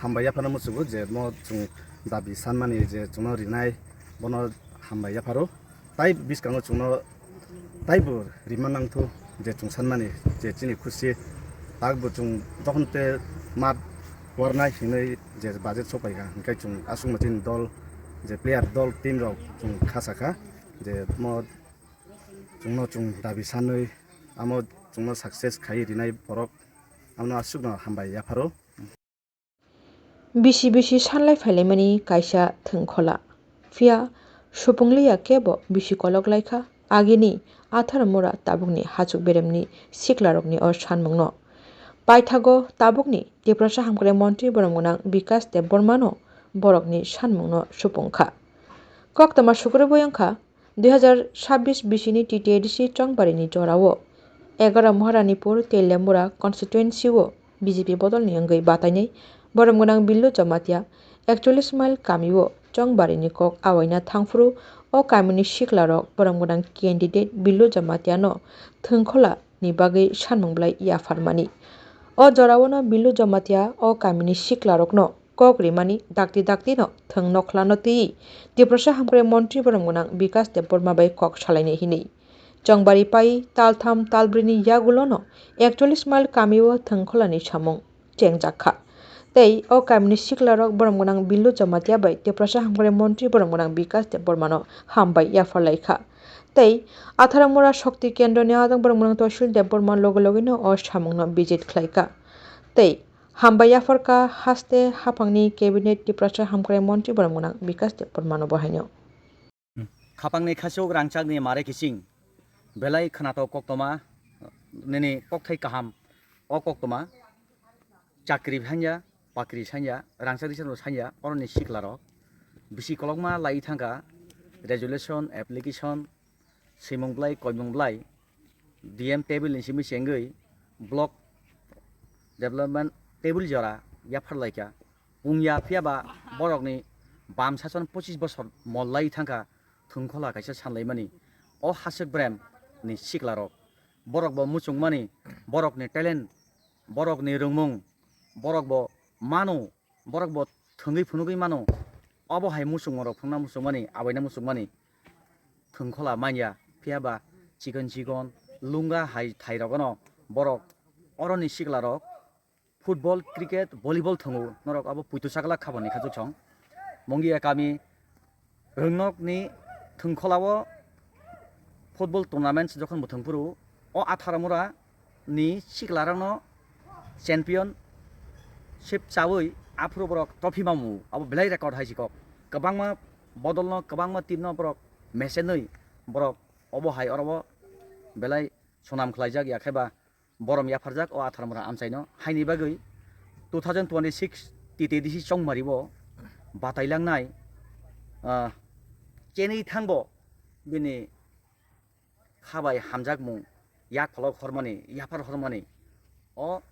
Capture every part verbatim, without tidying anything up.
Hambai yaphano muchugo je mo chwng dabi sanmani je chwngno rinai, bono hambai yapharo. Tai bwskango chwngno taibo rima nangthu je chwng sanmani je chini khusi, takbo chwng jokhon te mat warnai hinwi je budget sopaikha, hinkhe chwng aswkma chini dol je player dol team rok chwng khasakha je mo chwngno chwng dabi sanwi amo chwngno success khai rinai borok, amno aswkno hambai yapharo. Bisi bisi sanlai phailaimani kaisa thwngkhola. Phiya supung liya kebo bisi kolok laikha, agini Atharmura tabukni hachuk beremni siklarokni o sanmungno. Paithago tabukni Tiprasa Hamkrai Montri boromgwnang Bikas Debbarmano borokni sanmungno supungkha. Koktwma sukrubui wngkha, dui hazar sabbish bisini T T A D C chongbarini jorao egaroh Maharanipur Teliamura constituency o B J P bodolni wngwi batainai boromgwnang Billu Jamatia ekchollish mile kamio chongbarini kok awaina thangphuru o kamini siklarok boromgwnang candidate Billu Jamatiano thwngkhola ni bagwi sanmung belai yapharmani. O joraono Billu Jamatia o kamini siklarokno kok rimani dakti daktino thwng nokhlano twiwi Tiprasa Hamkrai Montri boromgwnang Bikas Debbarma bai kok salainai hinwi. Chongbari pai taltham talbrini yagulono ekchollish mile kamio thwngkholani samung chengjakha. Tei o kamini siklarok boromgwnang Billu Jamatia bai Tiprasa Hamkrai Montri boromgwnang Bikas Debbarmano hambai yapharlaikha. Tei Atharmura Shokti Kendroni adong boromgwnang Toshil Debbarma loge logeno o samungno visit khlaikha. Tei hambai yapharkha haste haphangni cabinet Tiprasa Hamkrai Montri boromgwnang Bikas Debbarmano bo haino. Khapangni khasuk rangchakni mare kiching, belai khwnatok koktwma, nini kokthai kaham o koktwma, chakri sanya, pakri sanya, rangchak risa sanya, oroni siklarok bisi kolokma lai thangkha, resolution, application, swimung blai, koimung blai, D M table ni simi chengwi block development table jora yapharlaikha. Wngya phiya ba borokni bam sason pochis bosor mollai thangkha thwngkhola kaisa sanlaimani. O hasik brem ni siklarok borok bo muchungmani, borokni talent, borokni rwngmung, borok bo mano, borok bo thwngwi phunugwi mano. Obo hai muchungmarok phunukna muchungmani, abaina muchungmani thwngkhola manya phiya ba chikon chikon lunga hai thairokno borok oroni siklarok football, cricket, volleyball thwngo norok abo puitu sakla khabani khachuk song. Mongia kami rwngnokni thwngkholao football tournament jokhon bo thwngphuru o Atharamura ni siklarokno championship chawi aphuru borok trophy mamu abo belai record hai sikok. Kwbangma bodolno kwbangma teamno borok mesenwi borok obo hai orobo belai sonam khlaijak ya khe ba borom yapharjak o Atharmura amchaino. Haini bagwi two thousand twenty six T T D C chongmari bo batai langnai, ah, chenwi thangbo bini khabai hamjakmung yak pholok hormani, yaphar hormani. O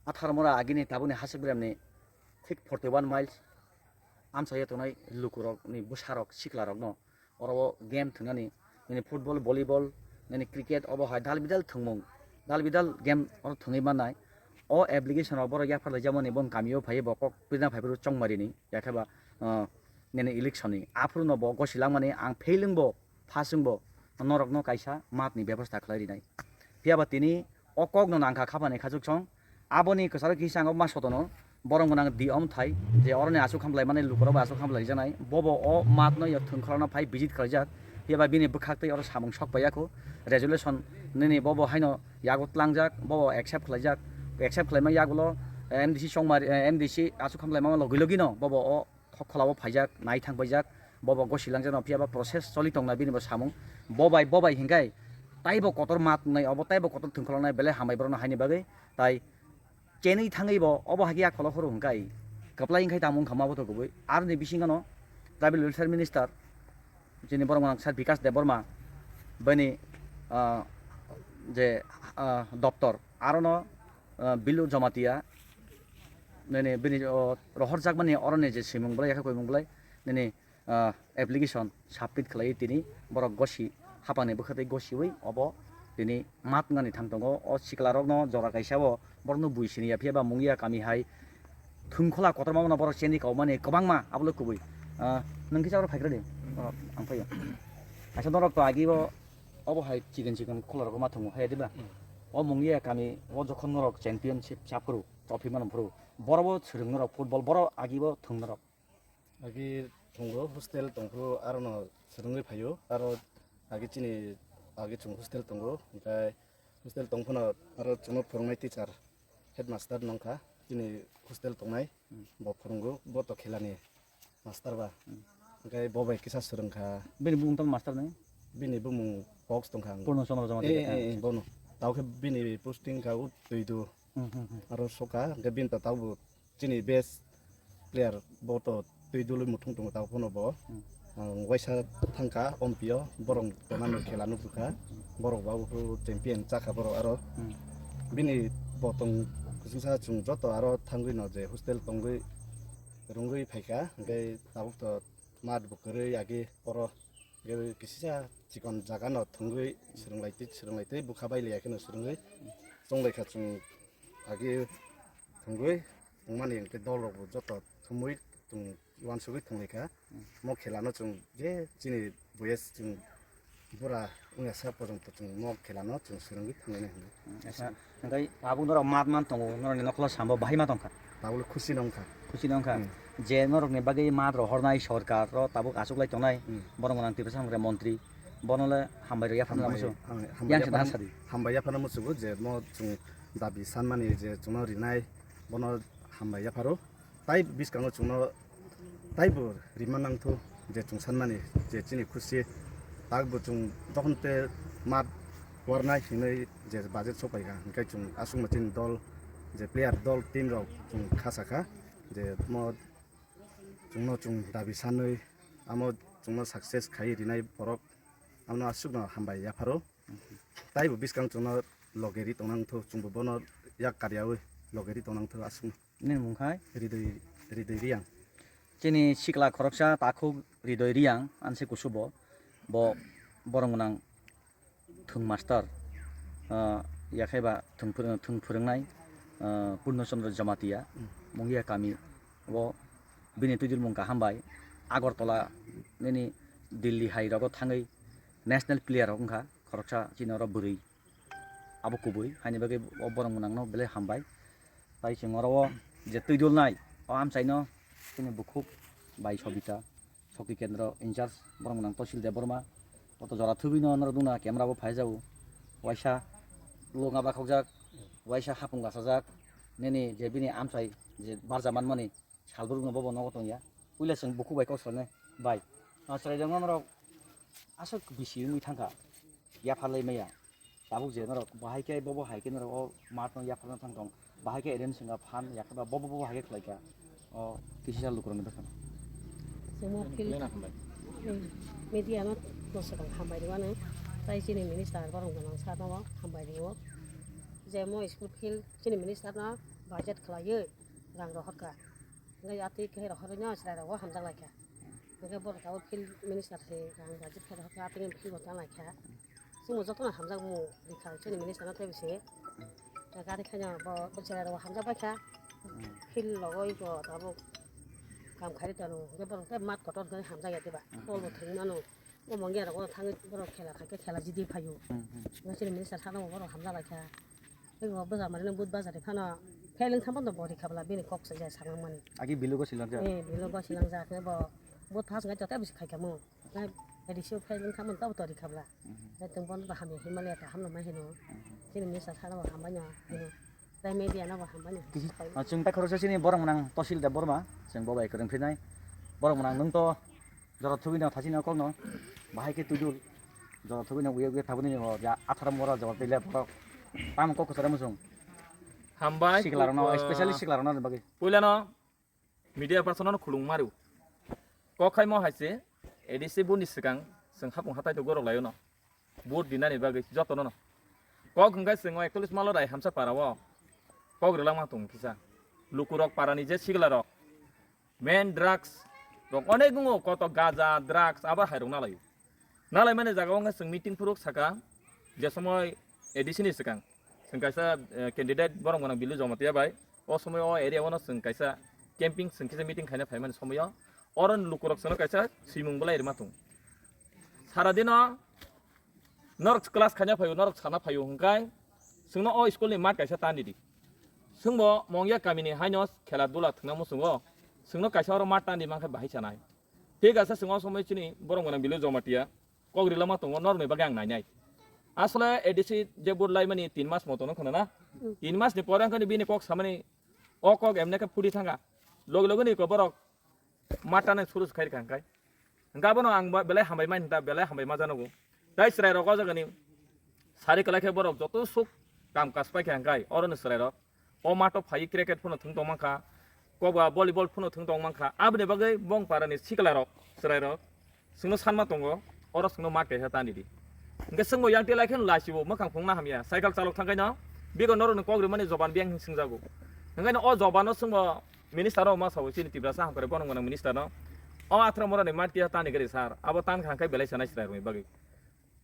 Atharmura agini tabukni hasik beremni thik forty one miles amchaio tongnai lukurokni bwsarok siklarokno oro o game thwngnani, nini football, volleyball, nini cricket, obo hai dal bidal thwngmung, dal bidal game oro thwngwi mannai. O application rok borok yaphar laijakmani bo kamio phaiwi bo kok pirna phaiphuru chongmarini yakhe ba, ah, nini election ni aphuru no bo gosi langmani ang fail wngbo, pass wngbo norokno kaisa mat ni bebosta khlai rinai. Phiya ba tini o kok no nangkha khapani khachuk song. Aboni kwcharo kisa ang ma sotono borok gwnang di om thai je oroni aswk hamlai mani lukurok bai aswk hamlai janai. Bobo o mat no thwngkhorokno phai visit khlaijak. Phiya ba bini bwkhak tei oro samung sok paiya kho. Resolution nini bobo haino yago tlangjak, bobo accept khlaijak. Accept khlaima yagulo M D C chongmari, M D C aswk hamlai mama logi logi no bobo o khokholao phaijak, nai thang paijak, bobo gosi langjak no, phiya ba process choli tongna bini bo samung. Bobai, bobai hinkai taibo kotor mat wngnai, obo taibo kotor thwngkholongnai, belai hambai borokno haini bagwi. Tai chenwi thangwi bo obo hai khe yak pholok phuru hinkai kwplai wngkhai tamo wngkha ma bothor kubui. Aroni bisingo no Tribal Welfare Minister chini borok gwnang Sir Bikash Debbarma bini, ah, je, ah, doptor arono, ah, Billu Jamatia nini bini, oh, rohorjakmani oroni je swimung belai yakhe koimung belai nini, ah, application submit khlaiwi tini borok gosi hapangni bwkha tei gosiwi obo tini mat wngnani thang tongo. O siklarokno jora kaisa o borokno bui sini ya phiya ba mungya kami hai Thwng khola kotorma bono borok cheni kaumani kwbangma, abo le kubui. Ah, nwng kisa oro phaikradi. Oro ang phaiyo. Kaisa norok to agi bo, obo hai chikon chikon khola rok ma thwngo hai diba? O mungya kami o jokhon norok championship chaphuru, trophy mano phuru. Boro bo swrwng norok football, boro agi bo thwng norok. Agi thwngo hostel tongphuru arono swrwngwi phaio. Aro agi chini agi chwng hostel tongo, hwnkhe hostel tongphano aro chwngno phwrwngnai teacher, headmaster nongkha chini hostel tongnai. Hmm. Bo phwrwngo, bo to khelani master ba. Hmm. Hwnkhe bo bai kisa swrwngkha. Bini bumung tamo master ni? Bini bumung box tongkha ang. Purno Chandra Jamatia. Eh, eh, eh, bono. Tao khe bini posting kha u Twidu. Hmm, hmm, hmm. Aro soka, hwnkhe bini to tabo chini best player bo to twi dului muthung tongo tabo phano bo. Hmm. Ang waisa thangkha ompio, borok tonani khela nukha, borok ba champion chakha borok aro. Hmm. Bini botong kwchwngsa chwng joto aro thangwi no je hostel tongwi rwngwi phaikha, hwnkhe tabuk to mat bo kwrwi agi oro. Hwnkhe kisisa chikon jaga no thwngwi swrwnglaitwi, swrwnglaitwi bwkha bai liya kheno swrwngwi chonglaikha chwng agi thwngwi tongmani hwnkhe dol rok bo joto thumwi chwng uansugwi thwnglaikha. Mo khela no chwng je chini boyes chwng bura wngya sak porjonto chwng mo khela no chwng swrwngwi thanglainai hwnwi. Hwnkhe tabuk norok mat man tongo, norokni nokholo sambo bahai ma tongkha? Tabukle khusi no wngkha. Khusi no wngkha. Hmm. Je norokni bagwi mat rohornai sorkar ro tabuk achuklai tongnai, hmm, borok gwnang Tiprasa Hamakra montri, bono le hambai rok yapharna muchung. Hambai, hambai, yang se yapharna, dan sadi. Hambai yapharna muchungo je mo chwng dabi sanmani je chwngno rinai bono hambai yapharo. Tai bwskango chwngno taibo rima nangthu je chwng sanmani je chini khusi, takbo chwng jokhon te mat warnai hinwi je budget sopaikha, hwnkhe chwng aswkma chini dol je player dol team rok chwng kha sakha je mo chwngno chwng dabi sanwi amo chwngno success khai rinai borok, amno aswkno hambai yapharo. Taibo bwskang chwngno loge ri tongnang thw, chwngbo bono yak karyawi loge ri tongnang thw aswkno. Nini mung khai? Ridoi, Ridoi Riyang. Chini sikla khoroksa takhuk Ridoi Riyang, ansi kusubo, bo borong gwnang thwng master, ah, yakhai ba thwng phwrwng-, thwng phwrwngnai, ah, Purno Chandra Jamatia, hmm, Mungia kami, bo bini twijlmung kaham bai, Agartala nini Delhi hai rogo thangwi national player rok wngkha, khoroksa chini oro bwrwi. Abo kubui, haini bagwi o borok gwnangno belai hambai. Tai chwng oro o je twi dulnai, o amchaino chini bukhuk bai Sobita, Soki Kendro in charge, borok gwnang Tosil Debbarma, joto jora thwgwino norok nukna camera bo phaijago. Waisa lwnga bakhokjak, waisa hapung lasajak, nini je bini amchai je barja manmani, Salbrukno bobo nogo tongya. Puila chwng bukhuk bai kok swlainai, "Bai, ah, chwrairokno norok aswk bisi wngwi thangkha, yapharlai maya. Tabuk je norok bahai khe bobo hai khe norok o matno yapharna thang tong, bahai khe arrange wngkha phan, yakhe ba bobo bobo hai khe khlaikha." O kisisa lukurokni bwkhano. Chwngno field, media no no swkang hambai rwmani, tai chini minister borok gwnang sano hambai rwo. Je mo school field chini minister no budget khlaiwi rang rohorkha. Hwnkhe atwi khe rohorwi no chwrairokbo hamjak laikha. Hwnkhe borok tabuk field minister se rang budget khe rohorkha, atwino field bo tang laikha. Chwngno jotono hamjakmung rikha chini minister no tei bisi. Gari khaina bo chwrairokbo hamjak baikha. Field logoi bo tabuk kam khairi tongno. Hwnkhe borok tei mat kotor hwnkhe hamjakya diba? Bol bo thwngwi mano. O mangya rok thangwi borok khela khaikhe khela jidi phaio. Hwnkhe chini minister sano borok hamjak laikha. Tei bo bwsa mari no but bwsa de phano pheling thang phano bo rikha bwla bini kok se jai samang mani. Agi bilu go silang jak. Eh, bilu go silang jak ne bo but thas ngai to tei bisi khai kamo. Ngai edi sio pheling thang phano to rikha bwla. Ngai tong bon ba hamya Himalaya ta hamno ma hino. Chini minister sano bo hambai no hino. Tai media no bo hambai no. Ah, chwng tai khoroksa chini borok gwnang Tosil Debbarma, chwng bo bai kwrwng phinai. Borok gwnang nwng to Jora thugui no thasi no kok no. Bahai khe tuidul. Jora thugui no uye uye thabuni ni bo ja athara mora jora twi le borok. Tamo kok kwchara muchung. Hambai. Sikla rok no, uh, especially sikla rok no bagwi. Puila no media person no khulung maru. Kok khai mo hai se A D C bo ni swkang chwng hapung hatai to gorok laio no. Vote dinani bagwi jotono no. Kok hwnkhe chwng o ektalis malo Raihamsa para o kok rwlangma tong kisa. Lukurok parani je sigla rok main drugs rok onek wngo, koto gaja, drugs abo hai rok nalaio. Nalaimani jaga o wngkha chwng meeting phuruk saka je somoi A D C ni swkang chwng kaisa, eh, candidate borok gwnang Bilu Jamatia bai o somoi o area o no chwng kaisa camping chwng kisa meeting khaina phaimani somoyo oro lukurok chwngno kaisa swimung belai rwma tongo. Sara dino norok class khaina phaio, norok sana phaio hwnkhe chwngno o school ni mat kaisa tan di di. Chwngbo Mongya kamini haino khela dula thwngna muchungo, chwngno kaisa oro mat tan di mankhe bahai sanai. Thik ase, chwng o somoi chini borok gwnang Bilu Jamatia kok rilama tongo, norokni bagwi ang nainai. Asole A D C je vote laimani tin mas motono khna na. Hmm. Tin mas ni pore wngkha bini kok samani, o kok emne khe phudi thangkha. Logi logi ni ko borok matana suru khai kha hwnkhe. Hwnkhe abono ang ba-, belai hambai mai hinta, belai hambai ma janogo. Tai chwrai rok o jagani sari kwlai khe borok joto suk kam kas pai kha hwnkhe oro ni chwrai rok. O mato phai cricket phano thwng tong mankha, koba volleyball phano thwng tong mankha. Aboni bagwi bong parani sikla rok, chwrai rok chwngno sanma tongo, oro chwngno mat kaisa tani di. Hwnkhe chwngbo yang telai kheno lachibo mwkhang phungna hamya, cycle chalok thangkhaino bigo norokni kok rimani joban biyang hin swngjago. Hwnkhe o jobano chwngbo minister rok ma sao chini Tiprasa hamkrai bono gwnang minister no. O athra morani mat kisa tani gari sir, abo tan kha hwnkhe belai sanai chwrai rokni bagwi.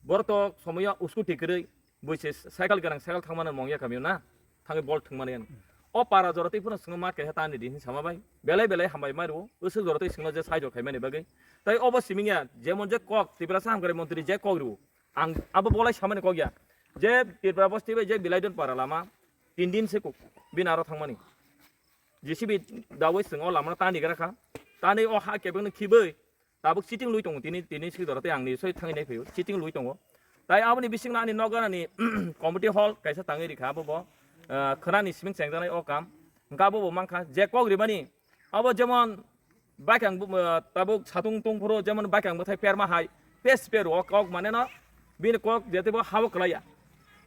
Borok to somoyo usku tikrwi buisi cycle gwnang cycle thangmano mongya kamio na. Thangwi bol thwngmani ano. O para jora tei phano chwngno mat kaisa tani di hin sama bai. Belai belai hambai mai rwo. Usuk jora tei chwngno je saijo khaimani bagwi. Tai obo simingya jemon je kok Tiprasa hamkrai montri je kok rwo. Ang abo bolai samani kok ya. Je Tripura bosti bai je Bilaidon para lama tin din se kok bin aro thangmani. J C B dawi chwng o lamano tani gra kha. Tani o ha kebengno khibwi tabuk sitting lui tongo tini, tini si doro tei ang ni soi thangwi nai phaio, sitting lui tongo. Tai aboni bisingno ani nogo ani community hall kaisa tangwi rikha, abo bo, ah, khwnani siming chengjaknai o kam. Hwnkhe abo bo mankha je kok rimani, abo jemon baikang bu-, ah, tabuk satung tungphuru jemon baikang bwthai perma hai pes peru o kok mane no bini kok jete bo habo kwlaiya.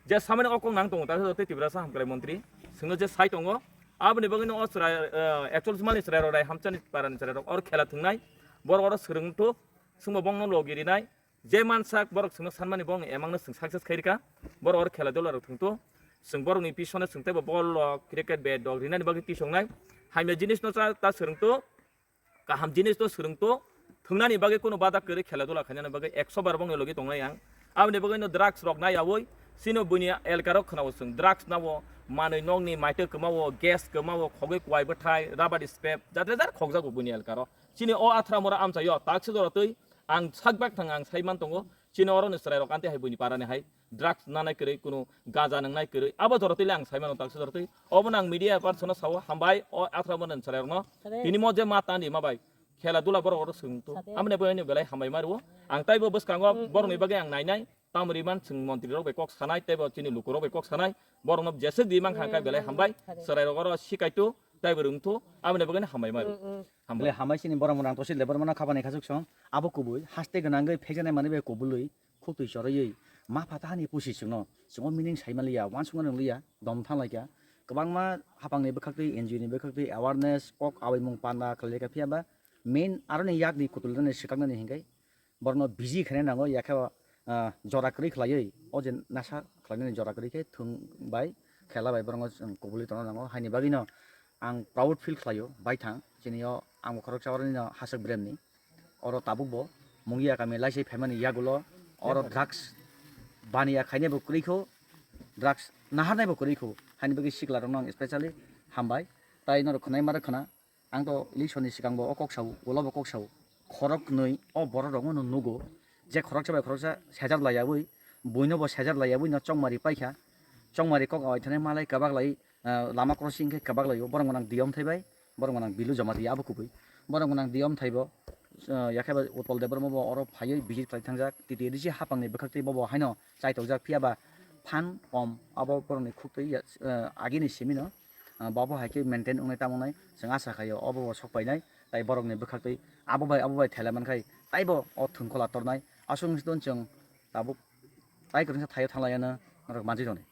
Je samani o kok nang tongo, ta tei Tiprasa hamkrai montri chwngno je sai tongo, aboni bagwi no o chwrai, ah, actual mani chwrai rok rai hamchani parani chwrai rok or khela thwngnai, borok oro swrwng thuk, chwngbo bongno logi rinai, je mansak borok chwngno sanmani bongni emangno chwng success khai rikha, borok oro khela dula rok thwngto, chwng borokni pisono chwng teibo bol rok, cricket bat rok rinani bagwi tisongnai, hamya jinisno cha ta swrwngto, kaham jinis to swrwng to, thwngnani bagwi kuno bada kwrwi khela dula khainani bagwi ekso bar bongni logi tongnai ang. Aboni bagwi no drugs rok naiyawi, chini buini elka rok khwnao chwng drugs nao, manwi nokni maitwi kwmao, gas kwmao, khogwi kwai bwthai, rubber spep, jatre jar khokjago buini elka rok. Chini o athra mora amchaio, takse jora twi ang sak bak thang ang sai man tongo, chini oro ni chwrai rok ante hai buini para ni hai. Drugs nanai kwrwi, kunu gaja nwngnai kwrwi, abo jora twi le ang sai mano, taksa jora twi. Obo no ang media person no sao, hambai, o athra bo nang chwrai rok no. Tini mo je ma tandi ma bai, khela dula borok oro swng tu. Amne bo belai hambai ma rwo. Ang taibo bwskango borok ni bagwi ang nainai, tamri man chwng montri rok bai kok sanai, teibo chini luku rok bai kok sanai, borok no jeswk di mang kha belai hambai, chwrai rok oro sikai tu, taibo rwng tu, amne bagwi hambai ma rwo. Hambai. Belai hambai chini borok no nang tosi le borok no khapani khasuk song, abo kubui, haste gwnangwi phekjanai manwi bai kubului, khuk twi chorwi ma pha tahani pusi chwngno chwng o meaning sai manliya, uansukna nwngliya, dom thang laikha. Kwbangma hapangni bwkhaktwi, N G O ni bwkhaktwi awareness kok awaimung panda khlai kha, phiya ba main aroni yakni kutul rwni swkaknani hinkai borokno busy khaina nango, yakhe o, ah, jora kwrwi khlaiwi o je nasa khlainani jora kwrwi khe thwng bai khela bai borokno chwng kubulwi tongna nango. Haini bagwino ang proud feel khlaio baithang, chini o ang bo khoroksa oroni no hasuk bremni. Oro tabuk bo Mungia kami laisai phaimani yagulo oro drugs baniya khainai bo kwrwi kho, drugs naharnai bo kwrwi kho, haini bagwi sikla rokno ang specially hambai. Tai norok khwnai ma rwkhwna, ang to election ni swkang bo o kok sao, ulo bo kok sao, khorok nwi o borok rokno no nugo je khoroksa bai khoroksa sejar laiyawi, buino bo sejar laiyawi no chongmari paikha, chongmari kok awai thanai malai kwbak lai, ah, lama crossing khe kwbak laio, borok gwnang D M thai bai, borok gwnang Bilu Jamatia abo kubui, borok gwnang D M thai bo, ah, yakhe ba Utpal Debbarma bo oro phaiwi visit khlai thangjak, T T A D C hapangni bwkhaktwi bobo haino chaitokjak, phiya ba phan kom abo borokni khuktwi ya, ah, agini simino, ah, bobo hai khe maintain wngnai tamo wngnai chwng asa khaio, obo bo sok painai, tai borokni bwkhaktwi abo bai abo bai thela mankhai taibo o thwngkhola tornai, aswk wngsi ton chwng tabuk tai kwrwngsa thaio thanglaiano norok manjwi tongnai.